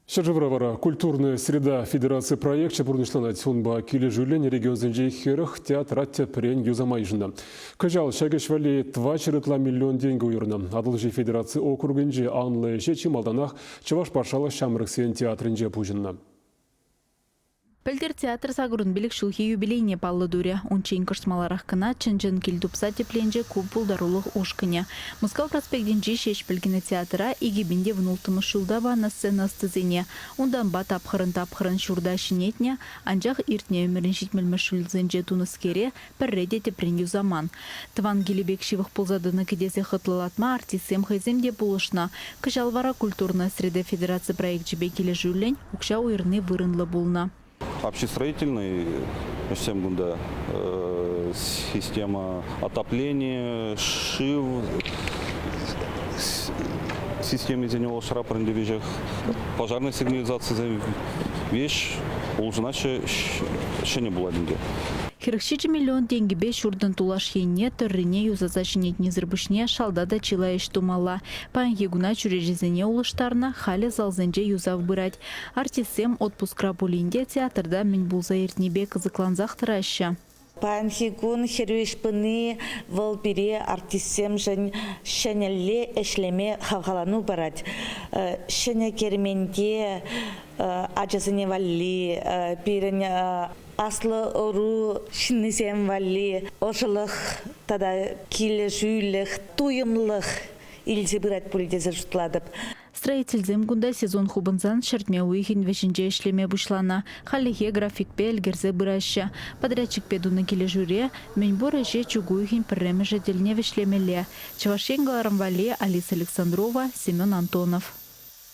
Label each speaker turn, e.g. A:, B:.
A: Ҫӗршывра вара «Культурная среда» федераци проекчӗ пурнӑҫланать. Унпа килӗшӳллӗн регионсенчи 40 театра тӗпрен юсама йышӑннӑ. Кӑҫал ҫак ӗҫ валли 400 ытла миллион тенкӗ уйӑрнӑ. Атӑлҫи федераци округӗнчи анлӑ ӗҫе чи малтанах Чӑваш патшалӑх ҫамрӑксен театрӗнче пуҫӑннӑ.
B: Пӗлтӗр театр 85 ҫулхи юбилейне паллӑ турӗ. Унччен кӑшт маларах кӑна чӑн-чӑн кил тупса тӗпленчӗ ку пултарулӑх ушкӑнӗ. Мускав проспектӗнчи Ҫеҫпӗл кинотеатра 2016 ҫулта панӑ сцена ӑстисене. Унтанпа тапхӑрӑн-тапхӑрӑн ҫурта ҫӗнетнӗ, анчах иртнӗ ӗмӗрӗн ҫитмӗлмӗш ҫулсенче тунӑскере пӗрре те тӗпрен юсаман. Тӑван килӗ пек ҫывӑх пулса тӑнӑ кӗтесе хӑтлӑлатма артистсем хӑйсем те пулӑшнӑ. Кӑҫал вара «Культурная среда» федераци проекчӗпе килӗшӳллӗн укҫа уйӑрни вырӑнлӑ пулнӑ.
C: Общестроительный ӗҫсем кунта система отопления, шыв системисене улӑштаратпӑр ӗнтӗ веҫех. Пожарная сигнализацисем веҫ улшӑнаҫҫӗ, ҫӗнӗ пулать ӗнтӗ.
B: 47 миллион тенкӗпе ҫуртӑн тулаш енне тӑррине юсаса ҫӗнетнисӗр пуҫне шалта та чылай ӗҫ тумалла. Паянхи куна чӳречесене улӑштарнӑ, халӗ залсенче юсав пырать. Артистсем отпускра пулин те театрта мӗн пулса иртнипе кӑсӑклансах тӑраҫҫӗ.
D: Паянхи кун хӗрӳ ӗҫ пыни вӑл пире артистсемшӗн ҫӗнӗлле ӗҫлеме хавхалану парать. Ҫӗнӗ керменте ачасене валли пирӗн аслӑ ӑру ҫыннисем валли ӑшӑлӑх тата килӗшӳлӗх, туйӑмлӑх илсе пырать пуль тесе шутлатӑп.
B: Строительсем кунта сезон хупӑнсан ҫӗртме уйӑхӗн вӗҫӗнче ӗҫлеме пуҫланӑ. Хальлӗхе графикпе ӗлкӗрсе пыраҫҫӗ. Подрядчикпе тунӑ килӗшӳре мӗнпур ӗҫе чӳк уйӑхӗн пӗрремӗшӗ тӗлне вӗҫлемелле. Чӑваш Ен кӑларӑм валли Алиса Александрова, Семен Антонов.